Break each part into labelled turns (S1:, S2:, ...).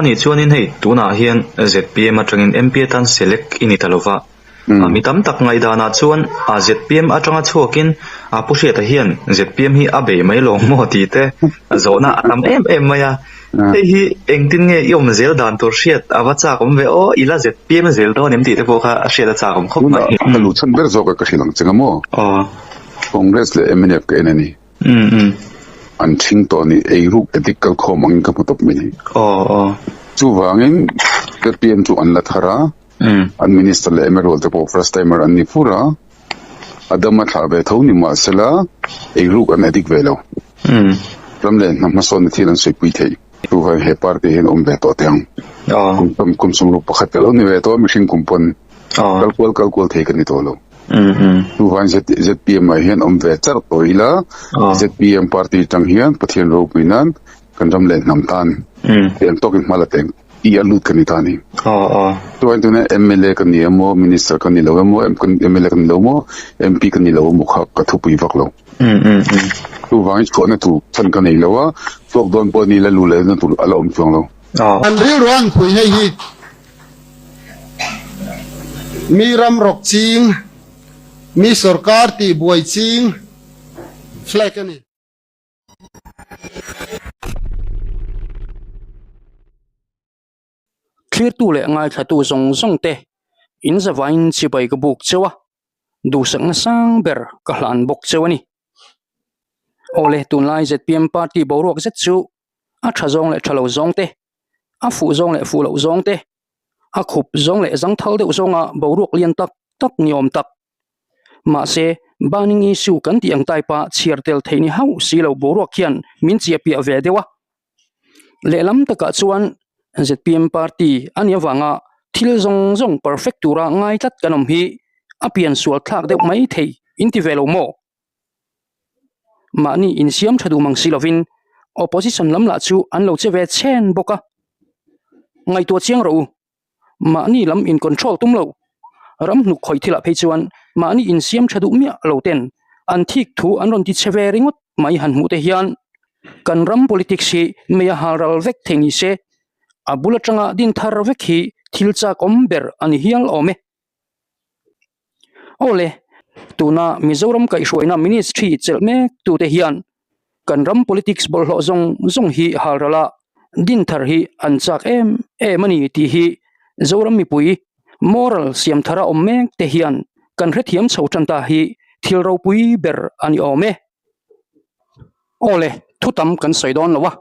S1: Anih chuanin hei tunah hian zpm atangin MP atan select i ni ta lova, mi tam tak ngaihdanah chuan zpm atanga chhuakin Pu Hriata hian zpm hi a bei mai lawng maw tih te zawhna a tam em em mai a, hei hi engtin nge i awm zel dan tur hriat a va chak awm ve aw, i la zpm zel dawn em tih te pawh kha a hriat a chak awm khawp mai.
S2: Tunah ka luh chhan ber zawk a ka hrilh ang che nga maw? Congress leh mnf ka en a ni. An ṭhing tawh a ni, eiruk addict kalkhawm angin ka hmu tawp mai ni. Chuvangin zpm chu an la thar a, an minister leh mla te pawh first timer an ni fur a, a dam a thlah ve tho ni mahsela eiruk an addict ve lo. Ram leh hnam hmasawnna thil an sawipui thei. Chuvangin he party hian awm ve tawh teh ang. Kum 61 ka lo ni ve tawh a, mihring kum pawn kalkual kalkual thei ka ni tawh lo. Chuvangin zpm ah hian awm ve char tawh ila, zpm party atang hian Pathian ropui nan kan ram leh hnam tan tiang tawkin hma la teng tih a lut ka ni ta a ni. Chuvangin tuna mla ka ni emaw, minister ka ni lo emaw, mla ka ni lo emaw, MP ka ni lo emaw kha ka thupui vak lo. Chuvangin chhuahna tur chhan ka nei lo a, chhuak dawn pawh ni la lu leh na tur a la awm chuang lo.
S3: An rilru a an pui hei hi. Mi ram rawk ching, mi sorkar tih buai ching flag a ni.
S4: Thlirtu leh ngaithlatu zawng zawng te in zavain chibai ka buk cheu a, duhsakna sang ber ka hlan bawk cheu a ni. Awle, tunlai zpm party boruak zet chu a tha zawng leh tha lo zawng te, a fuh zawng leh fuh loh zawng te, a khup zawng leh zangthal deuh zawnga boruak lian tak tak ni awm tak. Mahse, burning issue kan tih ang type a chhiar tel theih ni hauh si lo boruak hian min chiah piah ve deuh a. Lehlam takah chuan zpm party a nih avanga thil zawng zawng perfect tura ngai tlat kan awm hi a pian sual thlak deuh mai thei in ti ve lo maw? Mahni insiam tha duh mang si lovin opposition lam lah chu an lo che ve chhen bawk a, ngaihtuah chiang rawh u. Mahni lam in control tum lo, ram hnuk khawih thilah phei chuan mahni insiam tha duh miah lo ten an thik thu an rawn ti che ve ringawt mai han hmuh te hian kan ram politics hi mei a hal ral vek thei ni se, a bul atanga din thar vek hi thil chak awm ber a ni hial awm e. Awle, tuna Mizoram kaihhruaina ministry chelh mek tute hian kan ram politics bawlhhlawh zawng zawng hi halral a, din thar hi an chak em em a ni tih hi Zoram mipui moral siam thara awm mek te hian kan hrethiam chho tan ta hi thil ropui ber a ni awm e. Awle, thu tam kan sawi dawn lo a,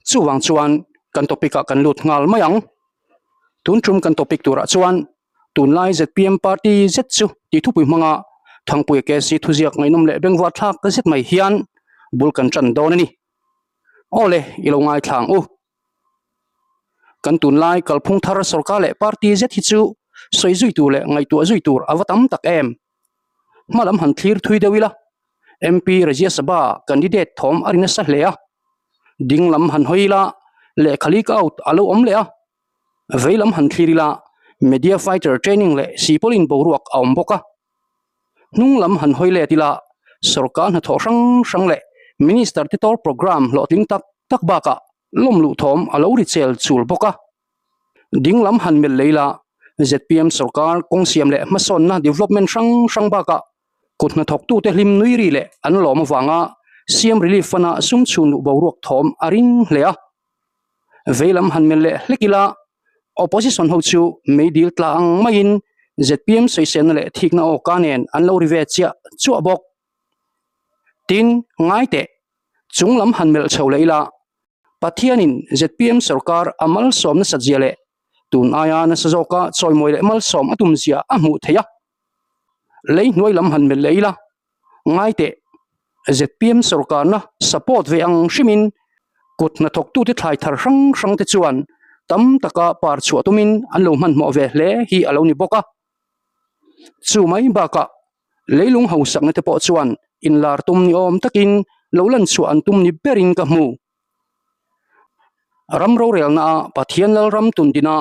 S4: chuvang chuan kan topic ah kan lut nghal mai ang. Tun tum kan topic turah chuan Tunlai zpm party zet chu tih thupui hmanga Thangpuia KC thuziak ngaihnawm leh bengvar thlak zet mai hian bul kan tan dawn a ni. Aw le, i lo ngaithla ang u. Kan tunlai kalphung thar sorkar leh party zet hi chu sawi zui tur leh ngaihtuah zui tur a va tam tak em. Hma lam han thlir thui deuh ila, MP Rajya Sabha candidate thawm a ri nasa hle a. Ding lam han hawi ila, lehkha leak out a lo awm leh a. Vei lam han thlir ila media fighter training leh sipawlin boruak a awm bawk a. Hnung lam han hawi let ila sorkar hnathawh hrang hrang leh minister te tor programme hlawhtling tak tak bakah lawm luh thawm a lo ri chel chul bawk a. Ding lam han melh leh ila zpm sorkar kawng siam leh hmasawnna development hrang hrang bakah kut hnathawktute hlim nui ri leh an lawm avanga siam relief fund-a sum chhun luh boruak thawm a ring hle a. Veilam han melh leh hlek ila, opposition ho chu meidil tla ang maiin zpm sawiselna leh thikna awka nen an lo ri ve chiah chuah bawk. Tin, ngai teh, chung lam han melh chho leh ila, Pathianin zpm sorkar a malsawm nasat zia leh tun aia nasa zawka chawimawi leh malsawm a tum zia a hmuh theih a. Lei hnuai lam han melh leh ila, ngai teh, zpm sorkarna support ve ang hrimin kut hnathawktute thlai thar hrang hrang te chuan tam taka par chhuah tumin an lo hmanhmawh ve hle hi a lo ni bawk a. Chu mai bakah leilung hausakna te pawh chuan inlar tum ni awm takin lo lan chhuah an tum ni berin ka hmu. Ram rorelna a Pathian Lalram tundina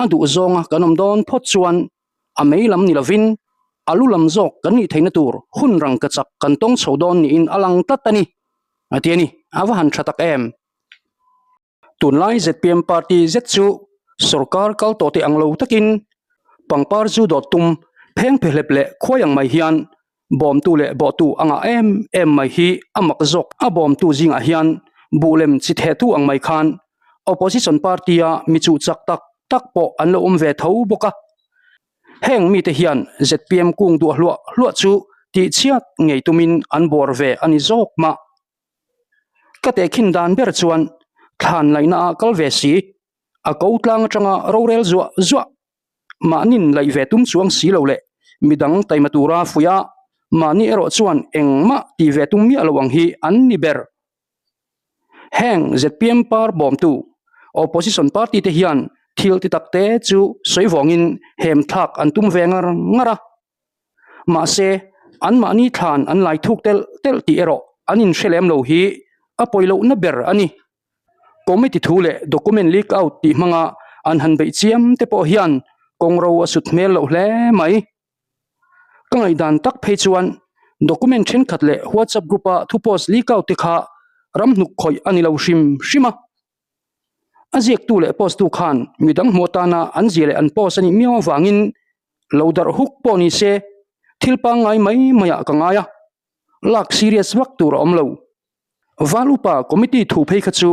S4: a duh zawnga kan awm dawn phawt chuan a mei lam ni lovin a lu lam zawk kan nih theihna tur hun rang ka chak kan tawng chho dawn niin a lang tlat a ni, a ti a ni. A va han tha tak em! Tunlai zpm party zet chu sorkar kal tawh te ang lo takin pangpar zu dawt tum pheng phe hlep leh khuai ang mai hian bawmtu leh bawhtu a ngah em em mai hi a mak zawk. A bawmtu zingah hian buh lem chi thehtu ang mai khan opposition party a mi chuh chak tak tak pawh an lo awm ve tho bawk a. Heng mite hian zpm kung duah hluah hluah chu tihchhiat ngei tumin an bawr ve a ni zawk mah. Ka tehkhin dan ber chuan thlan laihna ah kal ve si, a ko tlang atanga rorel zuah zuah, mahnin laih ve tum chuang si lo leh midang taima tura fuih a, mahni erawh chuan engmah ti ve tum miah lo ang hi an ni ber. Heng zpm par bawmtu opposition party te hian thil ti tak te chu sawi vawngin hem thlak an tum ve ngar ngar a. Mahse, anmahni thlan an lai thuk telh telh tih erawh an inhre lem lo hi a pawi lohna ber a ni. Committee thu leh document leak out tih hmanga an han beih chiam te pawh hian kawngro a sut hmel loh hle mai. Ka ngaihdan tak phei chuan document thenkhat leh WhatsApp group-a thu post leak out te kha ramhnuk khawih a ni lo hrim hrim a. A ziaktu leh post-tu khan midang hmuh atana an zia leh an post a nih miau avangin Lo darh huk pawh ni se, thil pangngai mai maiah ka ngai a, lak serious vak tur a awm lo. Val upa committee thu phei kha chu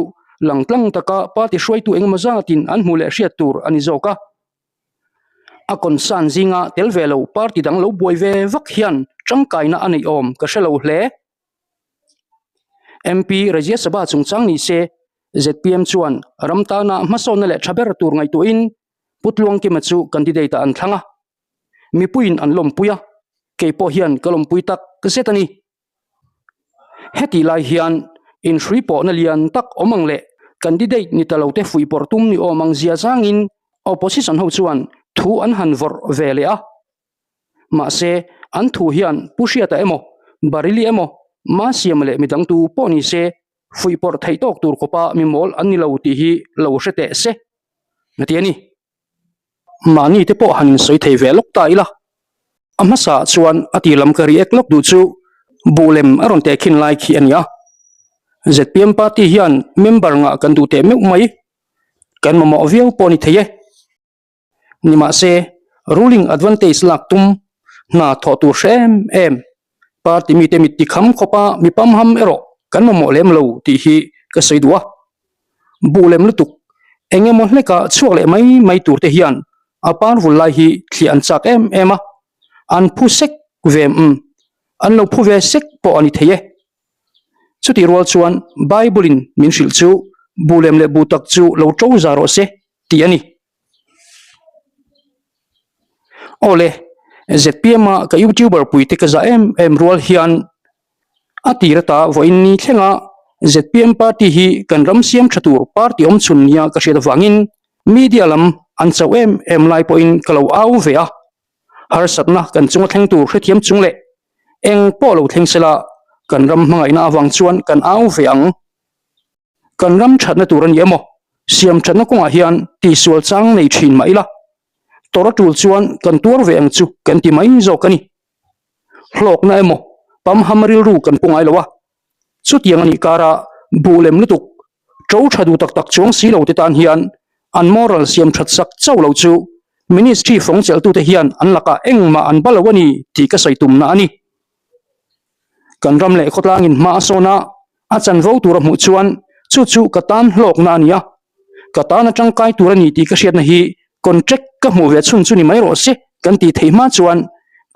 S4: langtlang taka party hruaitu engemaw zatin an hmuh leh hriat tur a ni zawk a. A concern zinga tel ve lo party dang lo buai ve vak hian tangkaina a neih awm ka hre lo hle. MP Rajya Sabha chungchang ni se, zpm chuan ram tana hmasawnna leh tha ber tur ngaihtuahin Pu Tluangkima chu candidate ah an thlang a, mipuiin an lawmpui a, kei pawh hian ka lawmpui tak zet a ni. Hetih lai hian inhrui pawhna lian tak awm ang leh candidate ni ta lo te fuihpawrh tum ni awm ang zia zangin opposition ho chuan thu an han vawrh ve leh a. Mahse, an thu hian Pu Hriata emaw, Barili emaw, Masiama leh midang tu pawh ni se fuihpawrh theih tawk tur khawpa mi mawl an ni lo tih hi lo hre teh se. A ti a ni. Mahni te pawh han insawi thei ve lawk ta ila. A hmasa ah chuan a ti lam ka react lawk duh chu buh lem a rawn tehkhin lai khi a ni a. Zpm party hian member ngah kan duh teh meuh mai. Kan mamawh viau pawh a ni thei e. Nimahse, ruling advantage lak tum hna thawh tur hre em em party mite mit ti kham khawpa mi pamham erawh kan mamawh lem lo tih hi ka sawi duh a. Buh lem lutuk eng emaw hleka chhuak leh mai mai tur te hian a par vul lai hi thliah an chak em em a, an phu sek ve umm, an lo phu ve sek pawh a ni thei e. Chutih rual chuan Bible in min hrilh chu buh lem leh buh tak chu lo to za rawh se tih a ni. Awle, zpm a ka youtuber pui te ka za em em rual hian a tir ata vawiin ni thlenga zpm party hi kan ram siam tha tur party awm chhun nia ka hriat avangin media lam an chauh em em lai pawhin ka lo au ve a, harsatna kan chunga thleng tur hrethiam chung leh eng pawh lo thleng sela kan ram hmangaihna avang chuan kan au ve ang. Kan ram thatna tur a ni emaw, siam thatna kawngah hian tihsual chang nei thin mah ila, tawrh a tul chuan kan tuar ve ang chu kan ti mai zawk a ni. Hlawkna emaw, pamham rilru kan pu ngai lo a, chutiang a nih kara buh lem lutuk, to tha duh tak tak chuang si lo te tan hian an moral siam that sak chauh lo chu ministry fawng chelhtute hian an lakah engmah an ba lo a ni tih ka sawi tumna a ni. Kan ram leh khawtlangin hma a sawn a, a chanvo tur a hmuh chuan chu chu ka tan hlawkna a ni a, ka tan a tangkai tur a ni tih ka hriatna hi contract ka hmuh ve chhun chu ni mai rawh se kan tih theih hma chuan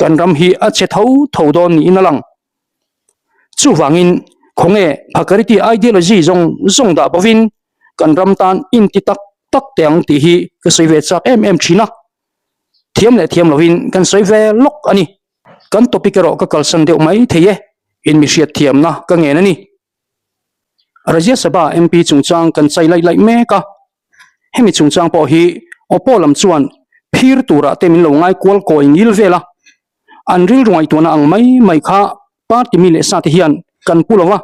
S4: kan ram hi a che tho tho dawn niin a lang. Chuvangin khawnge Phakariti ideology zawng zawng dah bovin kan ram tan inti tak tak teh ang tih hi ka sawi ve chak em em thin a, thiam leh thiam lovin kan sawi ve lawk a ni. Kan topic erawh ka kalsan deuh mai thei e, in mi hriat thiamna ka ngen a ni. Rajya Sabha MP chungchang kan chai laih laih mek a, hemi chungchang pawh hi Oppo lam chuan phir turah te min lo ngai kual kawi ngil vel a, an rilru ngaihtuahna ang mai mai kha party mi leh sa te hian kan pu lo va,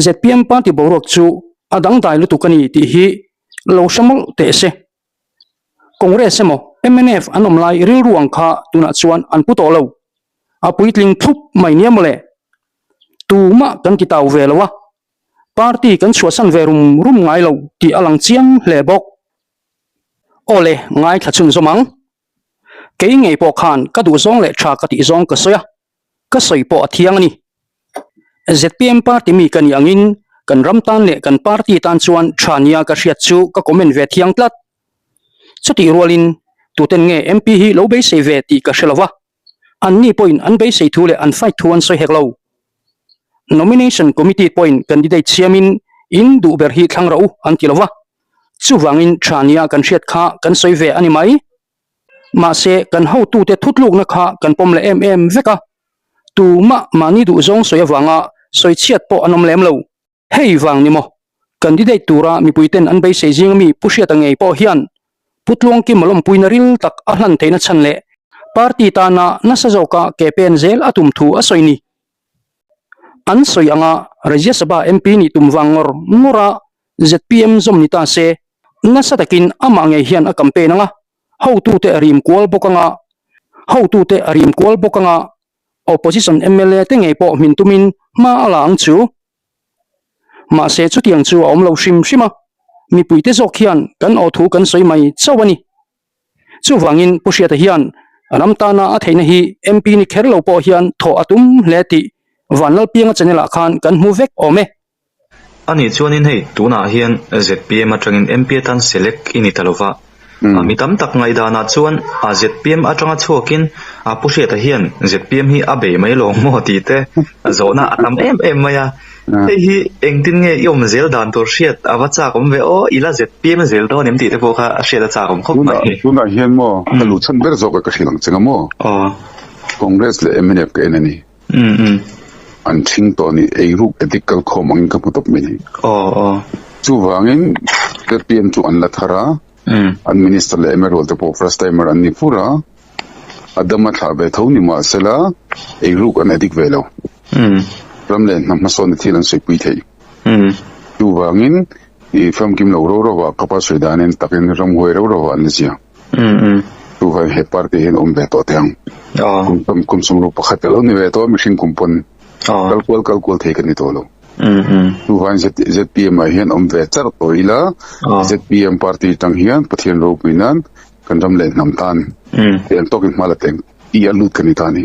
S4: zpm party boruak chu a dangdai lutuk a ni tih hi lo hre mawlh teh se. Congress emaw mnf an awm lai rilru ang kha tunah chuan an pu tawh lo. A puitling thlup mai nia mawle. Tumah kan ti tau ve lo a. Party kan chhuahsan ve rum rum ngai lo tih a lang chiang hle bawk. Aw le, ngaithla chhunzawm ang. Kei ngei pawh khan ka duhzawng leh tha ka tihzawng ka sawi a, ka sawi pawh a thiang a ni. Zpm party mi ka nih angin kan ram tan leh kan party tan chuan tha nia ka hriat chu ka comment ve thiang tlat. Chutih rualin tuten nge MP hi lo beisei ve tih ka hre lo va, anni pawhin an beisei thu leh an fight thu an sawi hek lo. Nomination Committee pawhin candidate siamin in duh ber hi thlang rawh u an ti lo va, chuvangin tha nia kan hriat kha kan sawi ve a ni mai. Mahse kan hotute thutlukna kha kan pawm leh em em vek a, tumah mahni duhzawng sawi avanga sawi chhiat pawh an awm lem lo. Hei vang ni maw? Candidate tura mipuiten an beisei zinga mi Pu Hriata ngei pawh hian Pu Tluangkima lawmpuina ril tak a hlan theihna chhan leh party tana nasa zawka ke pen zel a tum thu a sawi ni. An sawi anga Rajya Sabha MP nih tum vang ngawr ngawra zpm zawm ni ta se, nasa takin amah ngei hian a campaign anga hotute a rim kual bawk anga hotute a rim kual bawk anga Opposition mla te ngei pawh hmin tumin hma a la ang chu. Mahse chutiang chu a awm lo hrim hrim a, mipuite zawk hian kan aw thu kan sawi mai chauh a ni. Chuvangin Pu Hriata hian ram tana a theihna hi MP ni kher lo pawh hian thawh a tum hle tih Vanlalpianga channel ah khan kan hmu vek awm e.
S1: A nih chuanin hei tunah hian zpm atangin MP atan select i ni ta lova, mi tam tak ngaihdanah chuan zpm atanga chhuakin Pu Hriata hian zpm hi a bei mai lo maw tih te zawhna a tam em em mai a, hei hi engtin nge i awm zel dan tur hriat a va chak awm ve aw, i la zpm zel dawn em tih te pawh kha a hriat a chak awm khawp mai.
S2: Tunah hian maw ka luh chhan ber zawk a ka hrilh ang che nga maw? Congress leh mnf ka en a ni. An ṭhing tawh a ni. Eiruk addict kal khawm angin ka hmu tawp mai ni. Chuvangin zpm chu an la thar a, an minister leh mla rual te pawh first timer an ni fur a, a dam a thlah ve tho ni mahsela eiruk an addict ve lo. Ram leh hnam hmasawnna thil an sawipui thei. Chuvangin i famkim lo ro ro ah ka pa sawi danin takin ramhuai ro ro ah an la zia. Chuvangin he party hian awm ve tawh teh ang. Kum tam kum sawmruk pakhat ka lo ni ve tawh a mihring kum pawn kal kual kal kual thei ka ni tawh lo. Chuvangin ZPM ah hian awm ve char tawh ila ZPM party tang hian Pathian ropui nan kan ram leh hnam tan tiang tawkin hma la teng tih a lut ka ni ta a ni.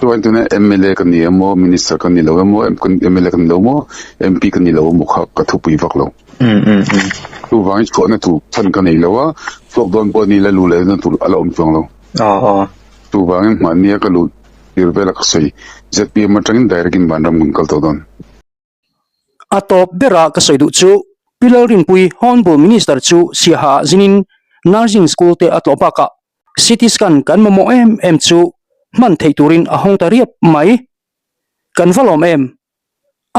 S2: Chuan tuna mla ka ni emaw minister ka ni lo emaw mla ka ni lo maw MP ka ni lo emaw kha ka thupui vak lo. Chuvangin chhuahna tur chhan ka nei lo a, chhuak dawn pawh ni la lu leh na tur a la awm chuang lo. Chuvangin hmannia ka luh tir vela ka sawi zpm atangin direct in vanram kan kal tawh dawn.
S4: A tawp bera ka sawi duh chu Pi Lalrinpui Hornbill Minister chu Siaha ah zinin Nursing School te a tlawh bakah CT scan kan mamawh em em chu hman theih turin a hawng ta riap mai. Kan va lawm em?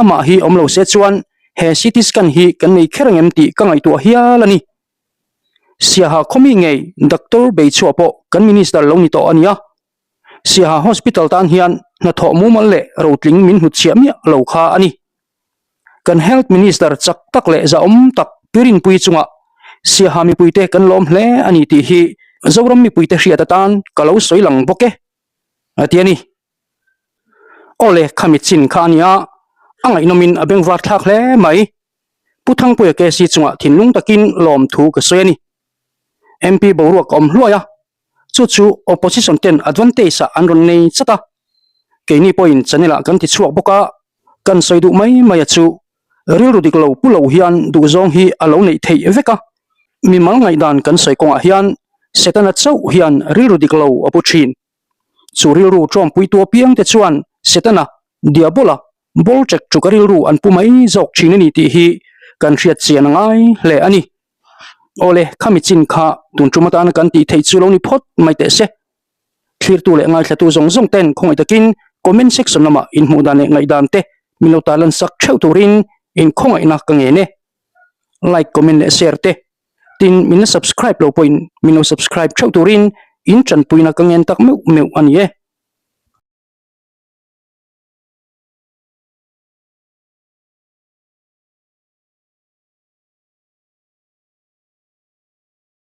S4: Amah hi awm lo se chuan he CT scan hi kan nei kher angem tih ka ngaihtuah hial a ni. Siaha khawmi ngei Doctor Beichhuah pawh kan Minister lo ni tawh a nia. Siaha Hospital tan hian hnathawh mumal leh rotling min hnutchhiah miah lo kha a ni. Kan Health Minister chak tak leh zahawm tak Pi Rinpuii chungah Siaha mipuite kan lawm hle a ni tih hi Zoram mipuite hriat atan ka lo sawi lang bawk e, a ti a ni. Awle, khami chin kha a nia, a ngaihnawmin a bengvar thlak hle mai. Pu Thangpuia KC chungah thinlung takin lawmthu ka sawi a ni. MP boruak a awm hluai a, Chu chu opposition ten advantage ah an rawn nei chat a, keini pawhin channel ah kan ti chhuak bawk a, kan sawi duh mai mai a chu rilru dik lo pu lo hian duhzawng hi a lo neih theih vek a, mimal ngaihdan kan sawi kawngah hian Setana chauh hian rilru dik lo a pu thin. Chu rilru tawmpuitu apiang te chuan Setana, Diabola, ball chek chuk a rilru an pu mai zawk thin a ni tih hi kan hriat chian a ngai hle a ni. Awle, khami chin kha tun tum atana kan tih theih chu lo ni phawt mai teh se. Thlirtu leh ngaithlatu zawng zawng ten khawngaih takin comment section lamah inhmuh dan leh ngaihdan te min lo tarlan sak theuh turin inkhawngaihna ka ngen e. Like, comment leh share te tin min la subscribe lo pawhin min lo subscribe theuh turin in tanpuina ka ngen tak meuh meuh a ni e.